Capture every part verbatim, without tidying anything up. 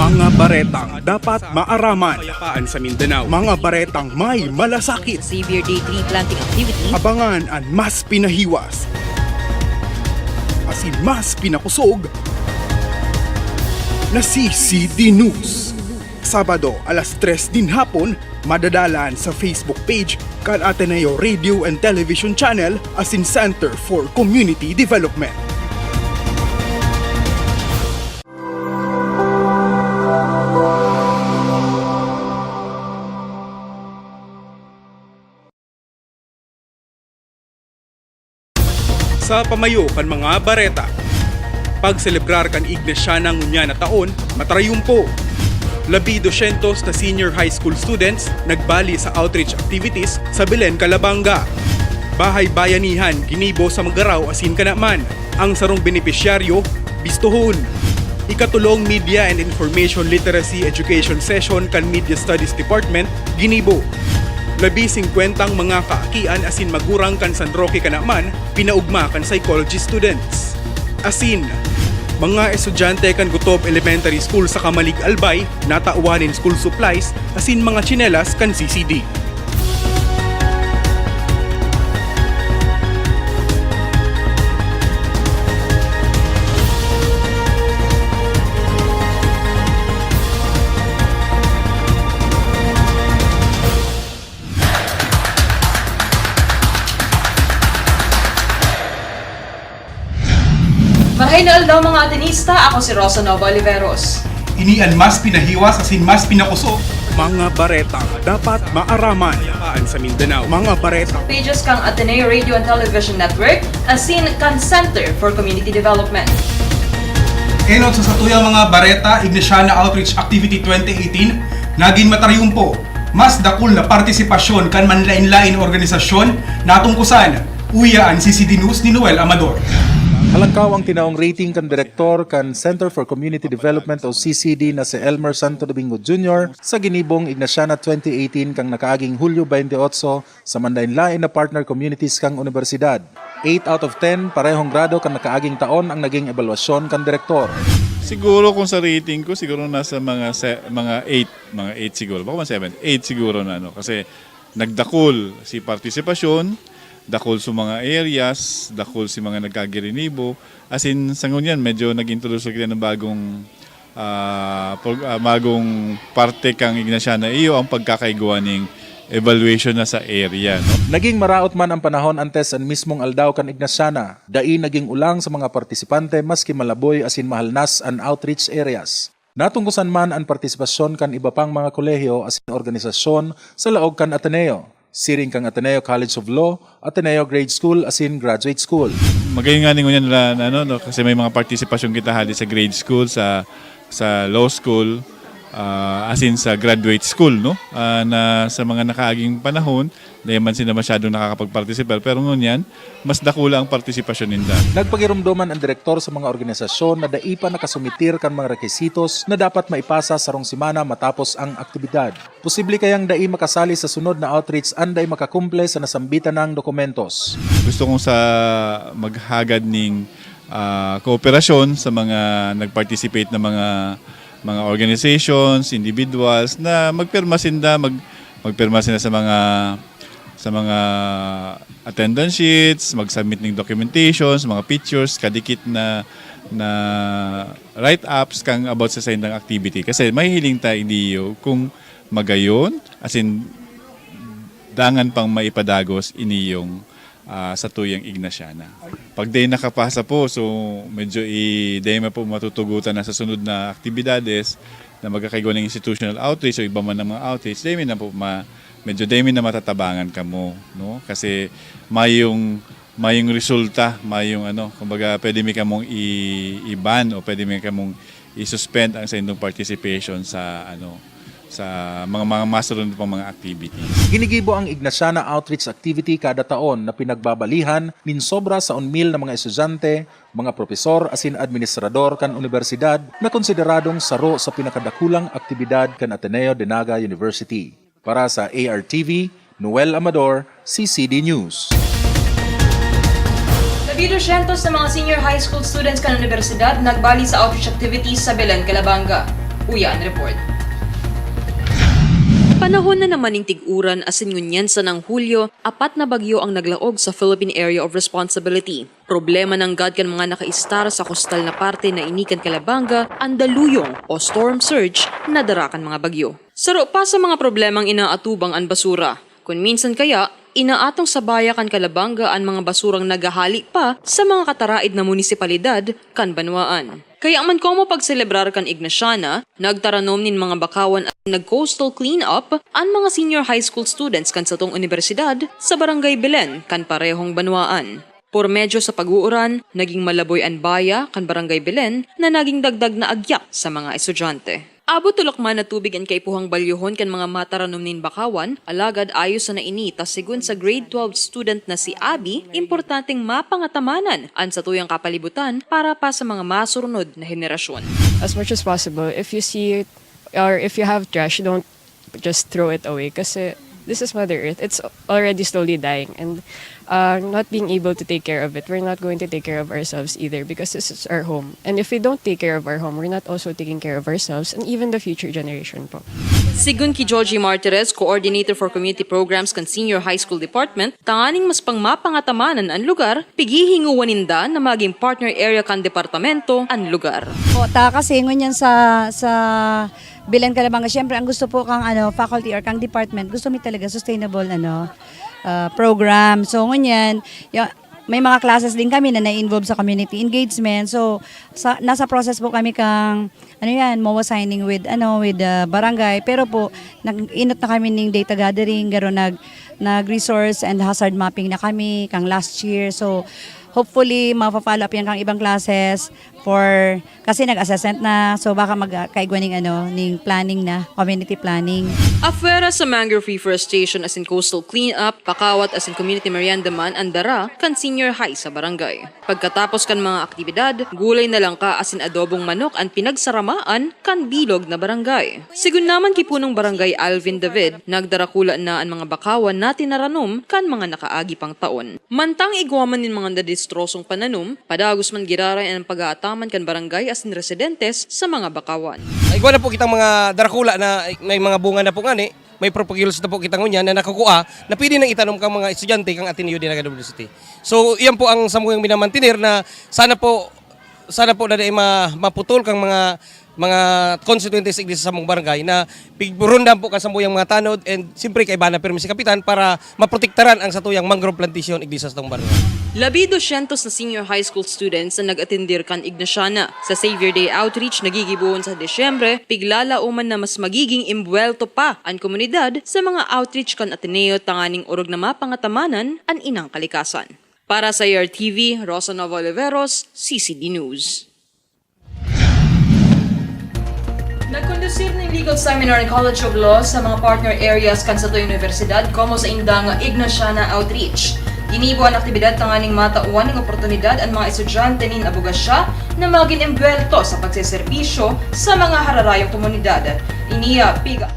Mga baretang dapat maaraman. Kapayapaan sa Mindanao. Mga baretang may malasakit. Severe day three planting activity. Abangan an mas pinahiwas asin mas pinakusog na C C D News. Sabado, alas tres nin hapon, madadalan sa Facebook page kan Ateneo Radio and Television Channel asin Center for Community Development. Sa pamayo kan mga bareta, pagselebrar kan Ignatiana ngunyan na taon, matarayumpo. Labi dosyentos na senior high school students nagbali sa outreach activities sa Belen, Calabanga. Bahay Bayanihan ginibo sa Magarao asin Canaman. Ang sarong benepisyaryo, bistohon. Ikatulong Media and Information Literacy Education Session kan Media Studies Department ginibo. Labi singkwentang mga kaakian asin magurang kan San Roque, Canaman, pinaugma kan psychology students. Asin, mga estudyante kan Gutob Elementary School sa Camalig, Albay, natawan nin school supplies asin mga tsinelas kan C C D. Marahay na aldaw, mga Atenista. Ako si Rosa Nova Oliveros. Ini an mas pinahiwas asin mas pinakusog. Mga baretang dapat maaraman. Kapayapaan sa Mindanao. Mga baretang. Pages kang Ateneo Radio and Television Network, asin kan Center for Community Development. Enot sa satuyang mga bareta, Ignatiana Outreach Activity twenty eighteen, nagin matarayumpo. Mas dakul na partisipasyon kan manlaen-laen na organisasyon, natungkusan. Uya an C C D News ni Noel Amador. Halangkaw ang tinaong rating kan direktor kan Center for Community Development o C C D na si Elmer Santo Domingo Junior sa ginibong Ignatiana twenty eighteen kan nakaaging Hulyo twenty-eight sa manlaen-laen na partner communities kan unibersidad. Eight out of ten, parehong grado kan nakaaging taon ang naging ebalwasyon kan direktor. Siguro kung sa rating ko, siguro nasa mga se-, mga eight, mga eight siguro. Baka man seven, eight siguro na, ano. Kasi nagdakul si partisipasyon, dakul sa mga areas, dakul si mga nagkagirinibo. As in, sa ngunyan, medyo nag-introduce kita ng bagong, ah, pag-, ah, bagong parte kang Ignatiana iyo, ang pagkakaigwa ning evaluation na sa area, no? Naging maraot man ang panahon antes an mismong aldaw kan Ignatiana, dai naging ulang sa mga partisipante maski malaboy asin mahalnas an outreach areas. Natungkusan man an partisipasyon kan iba pang mga kolehiyo asin organisasyon sa laog kan Ateneo, siring kan Ateneo College of Law, Ateneo Grade School asin Graduate School. Magayon nga ni ngunyan na, na, ano, no, kasi may mga partisipasyon kita hali sa grade school, sa, sa law school, ah, asin sa graduate school, no? Ah, na sa mga nakaaging panahon, dai man sila masyadong nakakapag-participate, pero ngunyan, mas dakula ang partisipasyon ninda. Nagpagiromdoman ang direktor sa mga organisasyon na dai pa nakasumitir kan mga requisitos na dapat maipasa sarong semana matapos ang aktibidad. Posible kayang dai makasali sa sunod na outreach an dai makakumple sa nasambitan nang dokumentos. Gusto kong sa maghagad ning, ah, kooperasyon sa mga nag-participate na mga, mga organizations, individuals na magpirma sinda, mag-, magpirma sila sa mga sa mga attendance sheets, mag-submit ning documentations, mga pictures, kadikit na, na write-ups kang about sa saindang activity. Kasi mahihiling ta, iyo, kung magayon, as in, dangan pang maipadagos iniyong, ah, satuyang Ignatiana. Pag dai nakapasa po, so medyo i-, dai man po matutugutan na sa sunod na aktibidades na magkakaigwa ng institutional outreach o iba man ng mga outreach, dai mi na po ma-, medyo dai mi na matatabangan kamo, no? Kasi mayong, mayong resulta, mayong ano, kumbaga pwede mi kamong i-, i-ban o pwede mi kamong i-suspend ang saindong participation sa ano, sa mga, mga masunod pang mga activities. Ginigibo ang Ignatiana Outreach Activity kada taon na pinagbabalihan nin sobra sa un mil na mga estudyante, mga propesor asin administrador kan unibersidad na konsideradong saro sa pinakadakulang aktibidad kan Ateneo de Naga University. Para sa A R T V, Noel Amador, C C D News. Labi dosyentos na mga senior high school students kan unibersidad nagbali sa outreach activities sa Belen, Calabanga. Uya an report. Panahon na naman ning tig-uran asin ngunyan sanang Hulyo, apat na bagyo ang naglaog sa Philippine Area of Responsibility. Problema nanggad kan mga nakaistar sa kostal na parte na ini kan Calabanga an daluyong o storm surge na dara kan mga bagyo. Saro pa sa mga problemang inaatubang an basura. Kun minsan kaya, inaatong sa baya kan Calabanga an mga basurang naghahali pa sa mga kataraid na munisipalidad kan banwaan. Kaya man komo pagselebrar kan Ignatiana, nagtaranom nin mga bakawan at nag-coastal clean-up an mga senior high school students kan satong unibersidad sa Barangay Belen kan parehong banwaan. Por medyo sa pag-uuran, naging malaboy an baya kan Barangay Belen na naging dagdag na agyak sa mga estudyante. Abot tulak man na tubig an kaipuhang balyohon kan mga mataranom nin bakawan, alagad ayos na ini ta segun sa grade twelve student na si Abby, importanteng mapangatamanan an satuyang kapalibutan para pa sa mga masurunod na henerasyon. As much as possible, if you see it or if you have trash, don't just throw it away kasi this is Mother Earth. It's already slowly dying and uh, not being able to take care of it, we're not going to take care of ourselves either because this is our home. And if we don't take care of our home, we're not also taking care of ourselves and even the future generation po. Segun ki Georgie Martires, Coordinator for Community Programs kan Senior High School Department, tanganing mas pang mapangatamanan an lugar, pighihingowan ninda na maging partner area kan departamento an lugar. Po, ta kasi ngunyan sa sa Bilan Calabanga, syempre ang gusto po kang ano faculty or kang department, gusto mi talaga sustainable ano ah, program. So ngunyan, y- may mga classes din kami na na-involve sa community engagement. So sa, nasa process po kami kang ano yan, MOA signing with ano with uh, barangay. Pero po nag-inot na kami ning data gathering, garo nag nag-resource and hazard mapping na kami kang last year. So hopefully mafa-follow up yan kang ibang classes for kasi nag-assessment na, so baka magkaigwa ning ano, ning planning na, community planning. Afera sa mangrove reforestation asin coastal cleanup, pakawat asin community merienda man an dara kan senior high sa barangay. Pagkatapos kan mga aktibidad, gulay na langka asin adobong manok an pinagsaramaan kan bilog na barangay. Sigun naman ki punong barangay Alvin David, nagdarakula na an mga bakawan na tinaranom kan mga nakaagi pang taon. Mantang igwa man nin mga nadistrosong pananom, padagos man giraray an pag-aataman kan barangay asin residentes sa mga bakawan. Igwa na po kitang mga darakula na may mga bunga na po ngani, may propagules na po kita ngunyan na nakukua na pwede nang itanom kang mga estudyante kang Ateneo de Naga W C T. So, iyan po ang samuyang minamantener na sana po sana po na dai ma, maputol kang mga mga constituentes igdi sa samong barangay na pigburundan po kan sambuyang mga tanod and siyempre kaibahan na pirmi si Kapitan para maprotektaran ang satuyang mangrove plantation igdi sa satong barangay. Labi dosyentos na senior high school students ang nag-atendir kan Ignatiana sa Savior Day Outreach na gigibohon sa Disyembre, piglalauman na mas magiging imbuwelto pa an komunidad sa mga outreach kan Ateneo tanganing orog na mapangatamanan an inang kalikasan. Para sa A R T V, Rosa Nova Oliveros, C C D News. Nagkondusir nin legal seminar ang College of Law sa mga partner areas kan satuyang unibersidad komo sa indang Ignatiana Outreach. Ginibo an aktibidad tanganing matawan ning oportunidad an mga estudyante nin abogasya na magin embuwelto sa pagseserbisyo sa mga hararayong komunidad. Iniya, piga.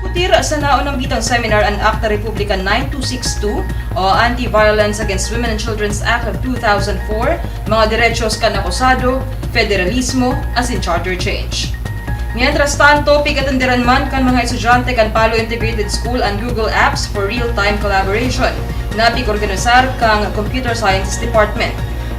Putir sa naunang bitang seminar an Akta Republika nine two six two o Anti-Violence Against Women and Children's Act of two thousand four, mga derechos kan akusado, federalismo, asin charter change. Mientras tanto, pig-atenderan man kan mga estudyante kan Palo Integrated School an Google Apps for Real-Time Collaboration na pig-organisar kan Computer Sciences Department.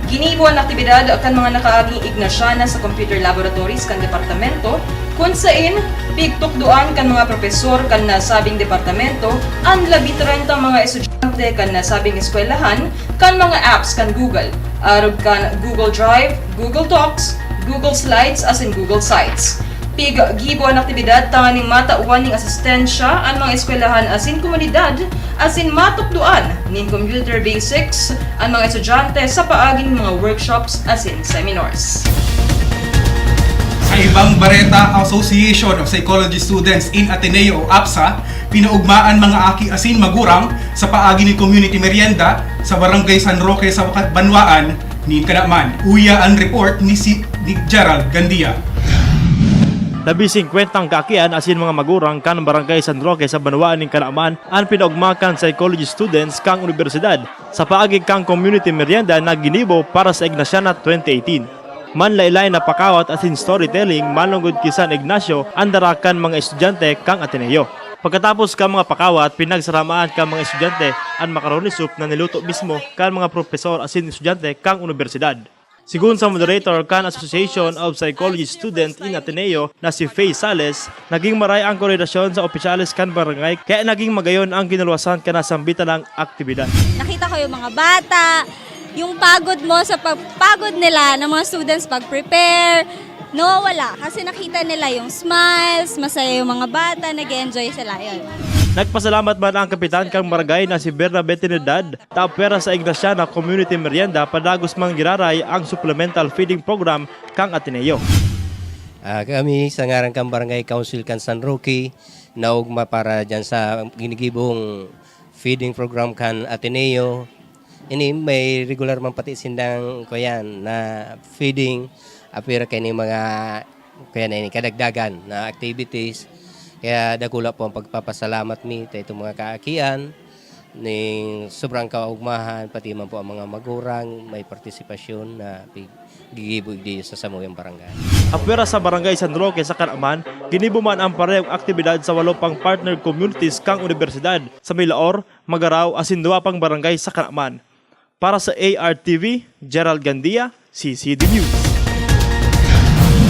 Ginibo an aktibidad kan mga nakaaging Ignatiana sa computer laboratories kan departamento, kun sain pigtukdoan kan mga propesor kan nasabing departamento an labi treyntang mga estudyante kan nasabing eskwelahan kan mga apps kan Google, arog kan Google Drive, Google Docs, Google Slides asin Google Sites. Piggibo an aktibidad tanganing matawan ning asistensya an mga eskwelahan asin komunidad asin matukdoan nin computer basics an mga estudyante sa paagi nin mga workshops asin seminars. Sa ibang bareta, Association of Psychology Students in Ateneo o APSA, pinaugmaan mga aki asin magurang sa paagi nin community merienda sa Barangay San Roque sa Banwaan nin Kanaman. Uya an report ni si ni Gerald Gandia. Labi singkwentang kaakian asin mga magurang kan Barangay San Roque sa banwaan nin Canaman an pinaogma kan psychology students kan unibersidad sa paagi kan community merienda na ginibo para sa Ignatiana twenty eighteen. Manlaylay na pakawat asin storytelling manongod ki San Ignacio an dara kan mga estudyante kan Ateneo. Pagkatapos kan mga pakawat, pinagsaramaan kan mga estudyante an macaroni soup na niluto mismo kan mga propesor asin estudyante kan unibersidad. Sigon sa moderator kan Association of Psychology Students in Ateneo na si Faye Sales, naging maray ang koordinasyon sa opisyales kan barangay kaya naging magayon ang kinaluwasan kan nasambit na aktibidad. Nakita ko yung mga bata, yung pagod mo sa pagpagod nila ng mga students pag-prepare, nawawala. Kasi nakita nila yung smiles, masaya yung mga bata, nag enjoy sila. Yun. Nagpasalamat man ang kapitan kan barangay na si Bernabe Trinidad ta pwera sa Ignatiana Community Merienda padagos man giraray ang supplemental feeding program kan Ateneo. Ah, kami sa ngaran kan Barangay Council kan San Roque, naogma para dyan sa ginigibong feeding program kan Ateneo. Ini may regular man pati sindang kuyan na feeding, apira kay ni mga kuyan na ini kadagdagan na activities. Kaya dakula po ang pagpapasalamat mi ta itong mga kaakian ning sobrang kaugmahan, pati man po ang mga magurang may partisipasyon na pig- gigibo igdi sa samuyang barangay. Apwera sa Barangay San Roque sa Canaman, ginibo man ang parehong aktibidad sa walo pang partner communities kan unibersidad sa Milaor, Magarao asin duwa pang barangay sa Canaman. Para sa A R T V, Gerald Gandia, C C D News.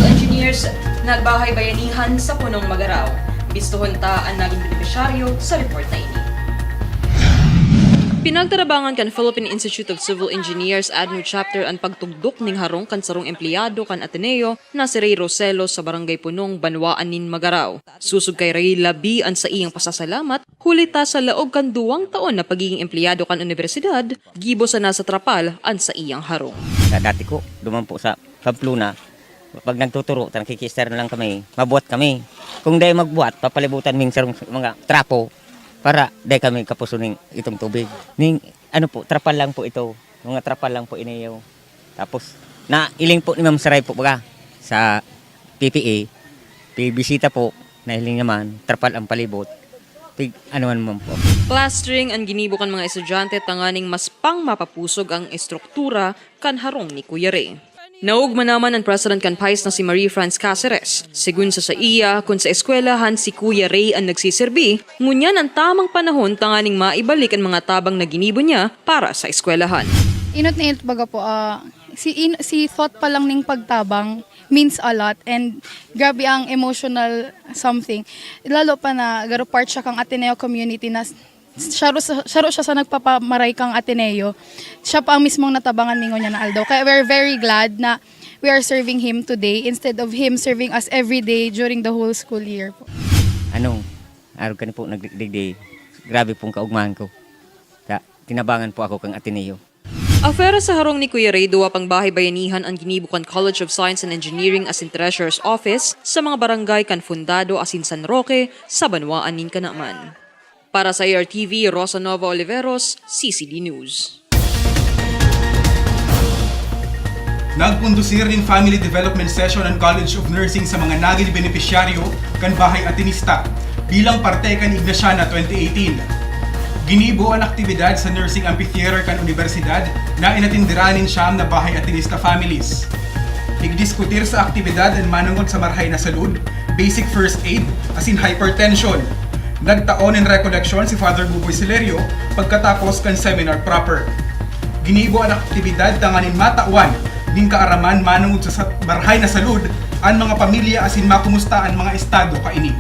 Engineers, nagbahay bayanihan sa Punong Magarao. Bistuhon ta an nagin benepisyaryo sa report na ini. Pinagtarabangan kan Philippine Institute of Civil Engineers ADNU Chapter an pagtugdok ning harong kan sarong empleyado kan Ateneo na si Ray Roselo sa Barangay Punong, Banwaan nin Magarao. Sosog kay Ray, labi an saiyang pasasalamat huli ta sa laog kan duwang taon na pagiging empleyado kan unibersidad, gibo sana sa trapal an saiyang harong. Sa dati ko, duman po sa Pamplona, pag nagtuturo, ta nakikister na lang kami, mabuhat kami. Kung dai magbuhat, papalibutan ming sarong mga trapo para dai kami kapuso ning itong tubig. Ning ano po, trapal lang po ito. Mga trapal lang po iniyo. Tapos, nailing po ni Ma'am Saray po baga sa P P A, pibisita po, nahiling naman, trapal ang palibot. Pig, ano man man po. Plastering an ginibo kan mga estudyante tanganing mas pang mapapusog ang estruktura kan harong ni Kuya Ray. Naog man naman an president kan PICE na si Marie France Caceres. Sigun sa saiya, kun sa eskwelahan si Kuya Ray an nagsiserbi, ngunyan an tamang panahon tanganing maibalik an mga tabang na ginibo niya para sa eskwelahan. Inot na inot baga po, ah, si, in, si thought pa lang ning pagtabang means a lot and grabe ang emotional something. Lalo pa na garo part siya kang Ateneo community na Saro, saro siya sa nagpapamaray kang Ateneo. Siya pa ang mismong natabangan mi ngunyan na aldaw. Kaya we're very glad na we are serving him today instead of him serving us every day during the whole school year po. Ano, arog kani po nagdigdi, grabe pong kaugmahan ko. Ka, tinabangan po ako kang Ateneo. Afera sa harong ni Kuya Ray, duwa pang bahay bayanihan an ginibo kan College of Science and Engineering asin Treasurer's Office sa mga barangay kan Fundado asin San Roque sa banwaan nin Canaman. Para sa A R T V, Rosa Nova Oliveros, C C D News. Nagkondusir nin Family Development Session an College of Nursing sa mga nagin benepisyaryo kan Bahay Atenista bilang parte kan Ignatiana twenty eighteen. Ginibo an aktibidad sa Nursing Amphitheater kan Unibersidad na inatindiran nin siyam na Bahay Atenista families. Nagdiskutir sa aktibidad an manongod sa marhay na salud, basic first aid, asin hypertension. Nagtao nin rekoleksyon si Father Buboy Silerio pagkatapos kan seminar proper. Ginibo an aktibidad tanganing matawan nin kaaraman manongod sa sa-, marhay na salud an mga pamilya asin makumusta an mga estado kaini.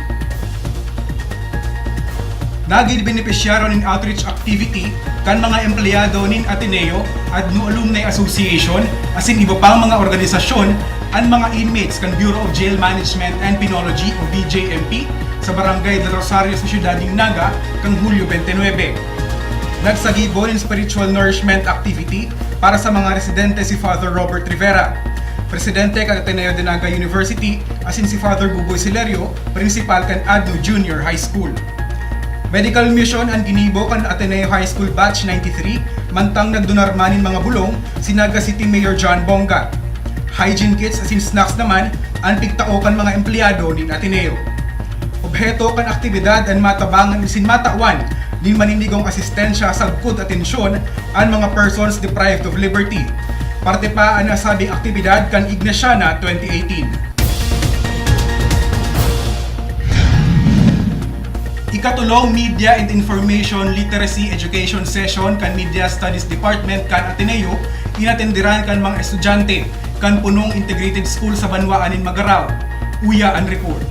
Nagin benepisyaryo nin outreach activity kan mga empleyado nin Ateneo, ADNU Alumni Association, asin iba pang mga organisasyon an mga inmates kan Bureau of Jail Management and Penology o B J M P sa Barangay Del Rosario sa siyudad nin Naga kan Hulyo twenty-nine. Nagsagibo nin spiritual nourishment activity para sa mga residente si Father Robert Rivera, presidente kan Ateneo de Naga University, asin si Father Buboy Silerio, prinsipal kan ADNU Junior High School. Medical mission an ginibo kan Ateneo High School Batch ninety-three, mantang nagdonar man nin mga bulong si Naga City Mayor John Bonga. Hygiene kits asin snacks naman an pigtao kan mga empleyado nin Ateneo. Obheto kan aktibidad an matabangan asin matawan nin maninigong asistensya sagkod atensyon an mga persons deprived of liberty. Parte pa an nasabing aktibidad kan Ignatiana twenty eighteen. Ikatulong Media and Information Literacy Education Session kan Media Studies Department kan Ateneo inatenderan kan mga estudyante kan punong integrated school sa banwaan nin Magarao. Uya an report.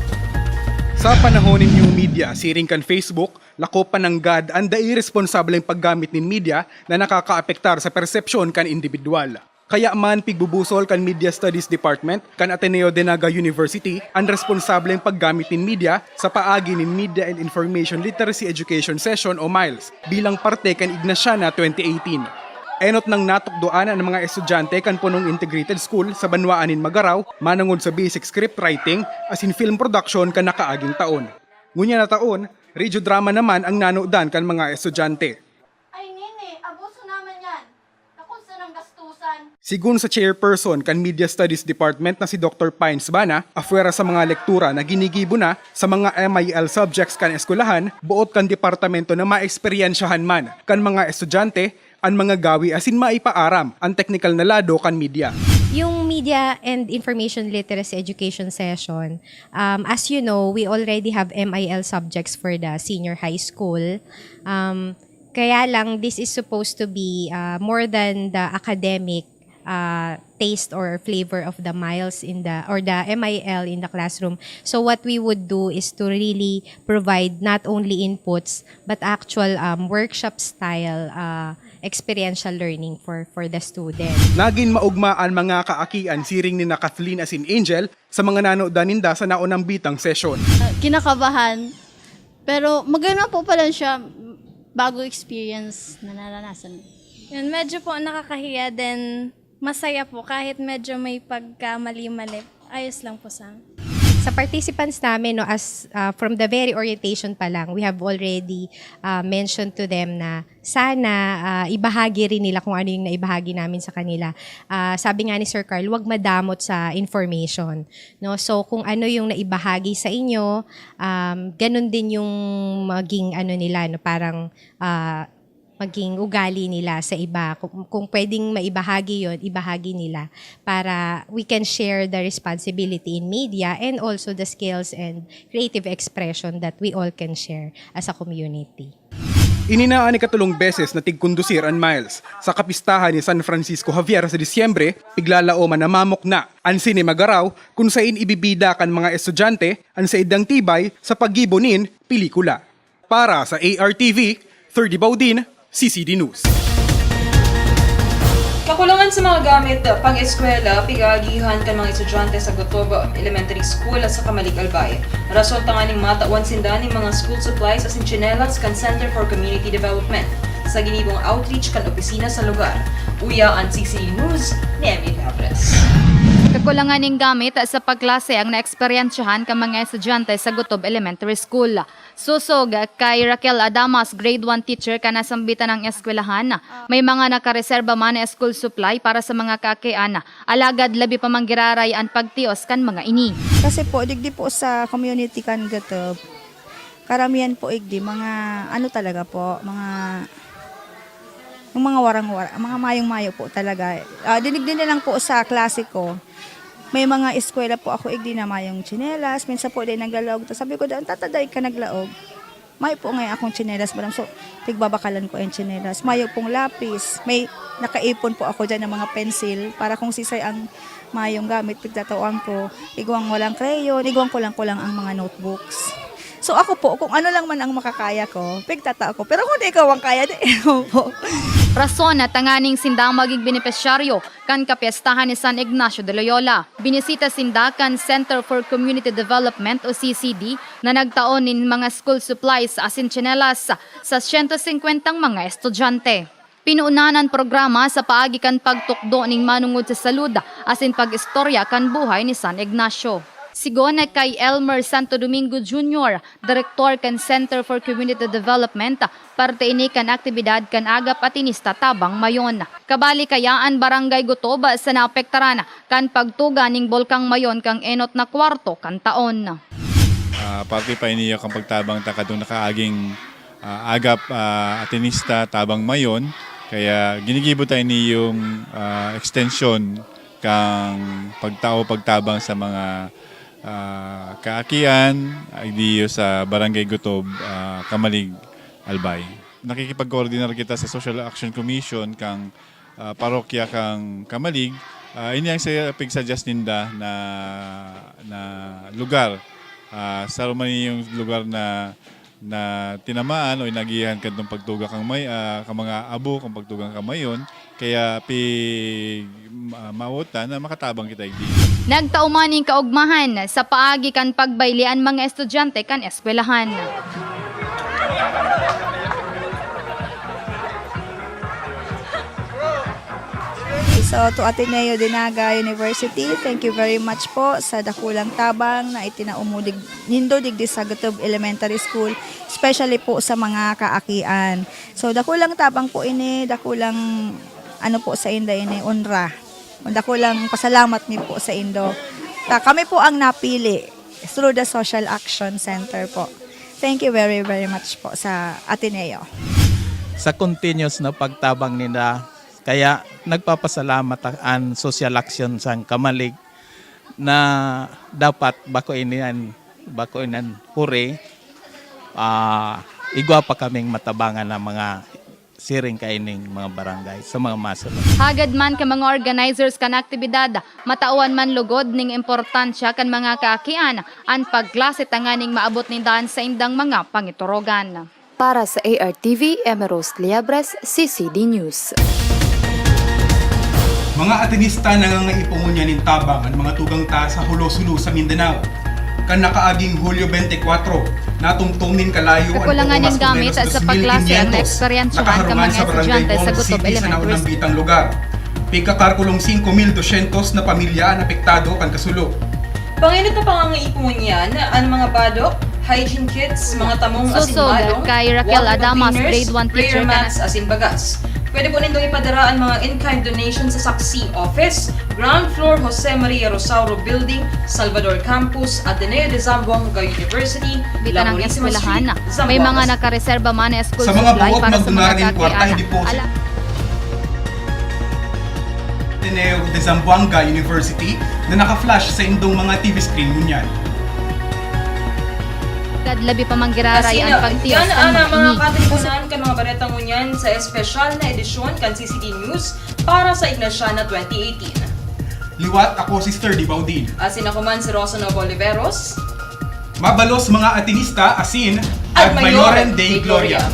Sa panahon nin new media, siring kan Facebook, lako pa nanggad an dai responsableng paggamit nin media na nakakaapektar sa persepsyon kan indibidwal. Kaya man, pigbubusol kan Media Studies Department kan Ateneo de Naga University an responsableng paggamit nin media sa paagi nin Media and Information Literacy Education Session o miles bilang parte kan Ignatiana twenty eighteen. Enot nang natukdoan an mga estudyante kan punong integrated school sa banwaan nin Magarao manongod sa basic script writing asin film production kan nakaaging taon. Ngunyan na taon, radyo drama naman ang nanodan kan mga estudyante. Ay, nini, abuso naman yan. Nakon sa nang gastusan. Sigon sa chairperson kan Media Studies Department na si Doctor Pines Bana, apwera sa mga lektura na ginigibo na sa mga M I L subjects kan eskwelahan, boot kan departamento na maeksperyensyahan man kan mga estudyante an mga gawi asin maipaaram an teknikal na lado kan media. Yung Media and Information Literacy Education Session, um, as you know, we already have M I L subjects for the senior high school. Um, kaya lang, this is supposed to be, uh, more than the academic, uh, taste or flavor of the miles in the, or the M I L in the classroom. So what we would do is to really provide not only inputs but actual, um, workshop style, uh, experiential learning for, for the student. Nagin maugma an mga kaakian siring ni na Kathleen asin Angel sa mga nanodan ninda sa naunang bitang sesyon. Ah, kinakabahan, pero maganda po pala siya, bago experience na naranasan. Yun, medyo po nakakahiya, then masaya po kahit medyo may pagkamali-mali. Ayos lang po sa Sa participants namin, no, as, ah, from the very orientation pa lang, we have already, ah, mentioned to them na sana, ah, ibahagi rin nila kung ano yung naibahagi namin sa kanila. Ah, sabi nga ni Sir Carl, "Wag madamot sa information," no? So, kung ano yung naibahagi sa inyo, um, ganun din yung maging ano nila, no? Parang, ah, maging ugali nila sa iba. Kung, kung pwedeng maibahagi yon, ibahagi nila para we can share the responsibility in media and also the skills and creative expression that we all can share as a community. Ini na an ikatulong beses na tigkondusir an Miles. Sa kapistahan ni San Francisco Javier sa Disyembre, piglalaom na mamukna an Sine Magarao, kun sain ibibida kan mga estudyante an saindang tibay sa paggibo nin pelikula. Para sa A R T V, Ferdy Baudin, C C D News. Kakulangan sa mga gamit pang-eskwela, pig-aagihan kan mga estudyante sa Gotob Elementary School sa Camalig, Albay. Rason tanganing matawan sinda nin mga school supplies asin tsinelas kan Center for Community Development sa ginibong outreach kan opisina sa lugar. Uya an C C D News ni Emil Labres. Kakulangan nin gamit sa pagklase ang naeksperyensyahan kan mga estudyante sa Gotob Elementary School. Sosog kay Raquel Adamas, grade one teacher kan nasambitan na eskwelahan, may mga nakareserba man na school supply para sa mga kaakian, alagad labi pa man giraray an pagtios kan mga ini. Kasi po, digdi po sa community kan Gotob, karamihan po igdi, mga ano talaga po, mga, yung mga warang-wara, mga mayong-mayo po talaga. Ah, dinigdi na lang po sa klase ko. May mga eskwela po ako igdi na mayong tsinelas, minsan po di naglalaog. Tas sabi ko, "Daan, tata, dai ka naglaog." Mayo po ngayon akong tsinelas, madam. So, pigbabakalan ko yung tsinelas. Mayo pong lapis. May nakaipon po ako dyan ng mga pencil para kung sisay ang mayong gamit, pigtatawaan ko. Igwang walang crayon, igwang kulang-kulang ang mga notebooks. So, ako po, kung ano lang man ang makakaya ko, pigtatao ko. Pero kung di ikaw ang kaya, di po. Rason na tanganing sindang maging benepisyaryo kan kapyestahan ni San Ignacio de Loyola. Binisita sinda kan Center for Community Development o C C D na nagtao nin mga school supplies asin tsinelas sa siyento singkwentang mga estudyante. Pinuunan an programa sa paagi kan pagtukdo nin manongod sa salud asin pag-istorya kan buhay ni San Ignacio. Sigon kay Elmer Santo Domingo Junior, direktor kan Center for Community Development, parte ini kan aktibidad kan Agap Atenista Tabang Mayon. Kabali kaya an Barangay Gutob sa naapektaran kan pagtuga ning Bulkang Mayon kan enot na kwarto kan taon. Ah, parte pa ini kan pagtabang ta kadtong nakaaging, ah, Agap, ah, Atenista Tabang Mayon. Kaya ginigibo ta ini yung, ah, extension kan pagtao pagtabang sa mga, ah, kaakian, ah, diyo sa Barangay Gutob, ah, Camalig, Albay. Nakikipagkoordinar kita sa Social Action Commission kan, ah, parokya kan Camalig. Ah, ini ang sa pigsuggest ninda na, na lugar. Ah, sa man yung lugar na, na tinamaan o inagihan kadtong pagtuga kan may, ah, kan mga abo, kan pagtuga kan Mayon. Kaya pig, ma-, mawot ta na makatabang kita igdi. Nagtao man nin kaugmahan sa paagi kan pagbayli an mga estudyante kan eskwelahan. So, to Ateneo de Naga University, thank you very much po sa dakulang tabang na itinao mo dig-, nindo digdi sa Gutob Elementary School, especially po sa mga kaakian. So, dakulang tabang po ini, dakulang ano po sa inda ini, unra. Dakulang pasalamat mi po sa indo. Ta, kami po ang napili through the Social Action Center po. Thank you very, very much po sa Ateneo. Sa continuous na pagtabang ninda, kaya nagpapasalamat an Social Action sa Camalig na dapat bako ini an, bako ini an huri, ah, igwa pa kaming matabangan na mga siring kaining mga barangay sa mga masunod. Hagad man kan mga organizers kan aktibidad, matawan man lugod ning importansya kan mga kaakian an pagklase tanganing maabot ninda an saindang mga pangiturogan. Para sa A R T V, Emerose Liabres, C C D News. Mga Atenista, nangangaipo ngunyan nin tabang an mga tugang ta sa hulos-hulos sa Mindanao. Kan nakaaging Hulyo twenty-four, natumtong nin kalayo an Kakulangan nin gamit sa pagklase ang naeksperyensyahan kan mga estudyante sa Gutob Elementary School. Lugar. Pigkakarkulong singko mil dosyentos na pamilya an apektado kan kasulo. Pangenot na pangangaipo ngunyan an mga badok, hygiene kits, mga tamong asin Susog balong, kay Raquel water Adamas, containers, grade one teacher prayer ka na. Mats asin bagas. Pwede po nindong ipadara an mga in-kind donation sa Saksi Office, ground floor, Jose Maria Rosauro Building, Salvador Campus, Ateneo de Zamboanga University, Bitan ang Laurentian eskwelahan, Street, may mga Zamboanga. Nakareserba man na school Sa mga supply buot para sa mga magdunarin kwarta, kaakian. hindi po. Ala- Ateneo de Zamboanga University na naka-flash sa indong mga T V screen ngunyan. Gad labi pa man giraray Asin, ang pagtiyos yan kan ang mga mga ini. katribunan kan mga bareta ngunyan sa espesyal na edisyon kan C C D News para sa Ignasyana twenty eighteen. Liwat, ako si Sturdy Baudin. Asin ako man si Rosa Nova Oliveros. Mabalos mga Atenista asin Ad Maiorem Dei Gloria.